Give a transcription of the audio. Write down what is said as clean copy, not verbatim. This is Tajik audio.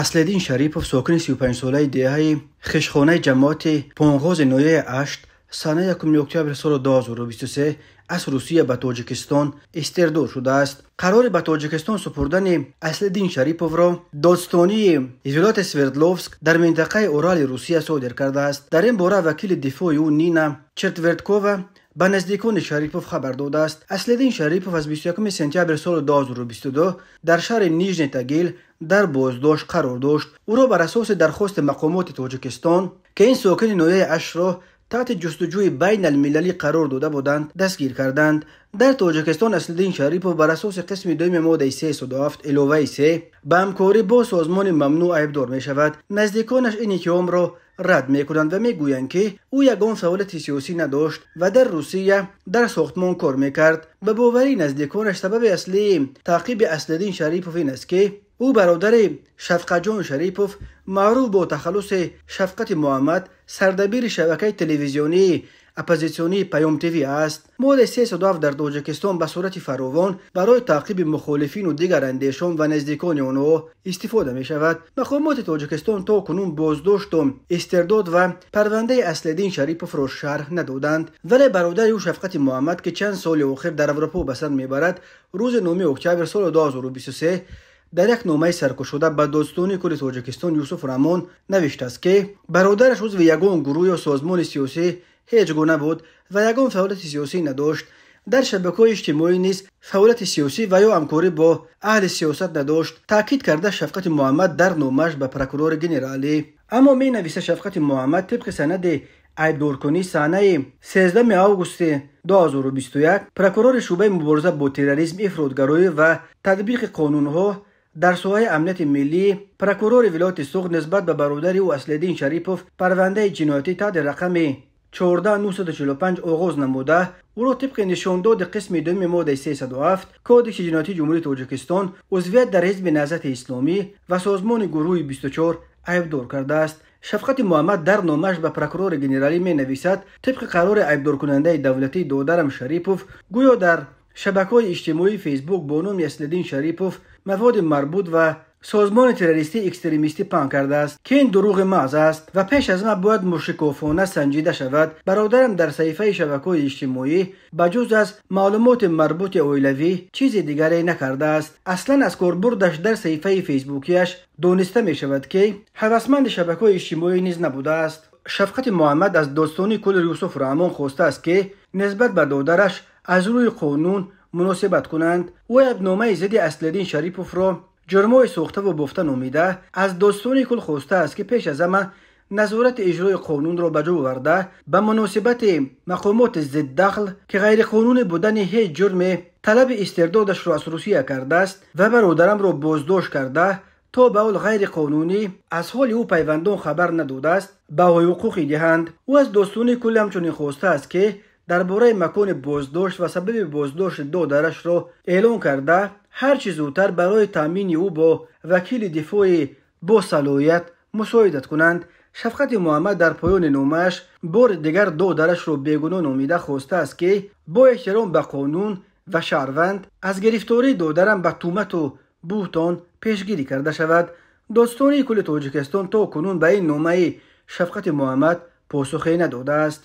Аслиддин Шарипов, сокини 35-солаи деҳаи Хишхонаи ҷамоати Понғози ноҳияи Ашт, санаи 1 октябри соли 2023 аз Русия ба Тоҷикистон истирдод шудааст. Қарори ба Тоҷикистон супурдани Аслиддин Шариповро додстонии вилояти Свердловск дар минтақаи Урали Русия содир кардааст. Дар ин бора вакили дифои ӯ Нина Четверткова ба наздикони Шарипов хабар додааст. Аслиддин Шарипов аз 21 сентябри соли 2022 дар шаҳри Нижний Тагил дар боздошт қарор дошт. Ӯро бар асоси дархости мақомоти Тоҷикистон, ки ин сокини ноҳияи Аштро таҳти ҷустуҷӯи байналмилалӣ қарор дода буданд, дастгир карданд. Дар Тоҷикистон Аслиддин Шарипов бар асоси қисми дуюми моддаи 307 иловаи 3 ба ҳамкорӣ бо созмони мамнӯъ айбдор мешавад. Наздиконаш ин иттиҳомро рад мекунанд ва мегӯянд, ки ӯ ягон фаъолияти сиёсӣ надошт ва дар Русия дар сохтмон кор мекард. Ба боварии наздиконаш, сабаби аслии таъқиби Аслиддин Шарипов ин аст, ки ӯ бародари Шафқатҷон Шарипов, маъруф бо тахаллуси Шафқати Муҳаммад, сардабири шабакаи телевизионии оппозитсионии Паём ТВ аст. Моддаи 307 дар Тоҷикистон ба сурати фаровон барои таъқиби мухолифину дигарандешон ва наздикони онҳо истифода мешавад. Мақомоти Тоҷикистон то кунун боздошту истирдод ва парвандаи Аслиддин Шариповро шарҳ надоданд. Вале бародари ӯ Шафқати Муҳаммад, ки чанд соли охир дар Аврупо ба сар мебарад, рӯзи 9 октябр соли 2023 дар як номаи саркушода ба додстони кулли Тоҷикистон Юсуф Раҳмон навиштааст, ки бародараш узви ягон гурӯҳ ё созмони сиёсӣ ҳеҷ гуна буд ва ягон фаъолияти сиёсӣ надошт. Дар шабакаҳои иҷтимоӣ низ фаъолияти сиёсӣ ва ё ҳамкорӣ бо аҳли сиёсат надошт, таъкид карда Шафқати Муҳаммад дар номааш ба прокурори генералӣ. Аммо менависа Шафқати Муҳаммад, тибқи санади айбдоркунӣ санаи 13 августи 2021 прокурори шӯъбаи мубориза бо терроризм, ифротгароӣ ва татбиқи қонунҳо дар соҳаи амнияти миллӣ, прокурори вилояти Суғд нисбат ба бародари ӯ Аслиддин Шарипов парвандаи ҷиноятӣ таҳти рақами 14945 оғоз намуда, ӯро тибқи нишондоди қисми дуюми моддаи 307 Кодекси ҷиноятии Ҷумҳурии Тоҷикистон, узвият дар Ҳизби Наҳзати Исломӣ ва созмони гурӯҳи 24, айбдор кардааст. Шафқати Муҳаммад дар номааш ба прокурори генералӣ менависад: тибқи қарори айбдоркунандаи давлатӣ додарам Шарипов гӯё дар шабакаҳои иҷтимоии Фейсбук бо номи Аслиддин Шарипов маводи марбут ва созмони террористӣ экстремистӣ паҳн кардааст, ки ин дурӯғи маҳз аст ва пеш аз ҳама бояд мушикофона санҷида шавад. Бародарам дар саҳифаи шабакаҳои иҷтимоӣ ба ҷуз аз маълумоти марбути оилавӣ чизи дигаре накардааст. Аслан аз корбурдаш дар саҳифаи фейсбукияш дониста мешавад, ки ҳавасманди шабакаҳои иҷтимоӣ низ набудааст. Шафқати Муҳаммад аз додстони кулли Юсуф Раҳмон хостааст, ки нисбат ба додараш аз рӯи қонун муносибат кунанд. Ӯ айбномаи зидди Аслиддин Шариповро ҷурмҳои сохтаву бофта номида, аз додстони кул хостааст, ки пеш аз ҳама назорати иҷрои қонунро ба ҷо оварда, ба муносибати мақомоти зиддахл, ки ғайриқонунӣ будани ҳеҷ ҷурме талаби истирдодашро аз Русия кардааст ва бародарамро боздошт карда, то ба ҳол ғайриқонунӣ аз ҳоли ӯ пайвандон хабар надодааст, баҳои ҳуқуқӣ диҳанд. Ӯ аз додстони кул ҳамчунин хостааст, ки дар бораи макони боздошт ва сабаби боздошти додарашро эълон карда, ҳар чӣ зудтар барои таъмини ӯ бо вакили дифои босалоҳият мусоидат кунанд. Шафқати Муҳаммад дар поёни номааш бори дигар додарашро бегуноҳ номида, хостааст, ки бо эҳтиром ба қонун ва шаҳрванд аз гирифтории додарам ба тӯҳмату буҳтон пешгирӣ карда шавад. Додстонии кулли Тоҷикистон то кунун ба ин номаи Шафқати Муҳаммад посухе надодааст.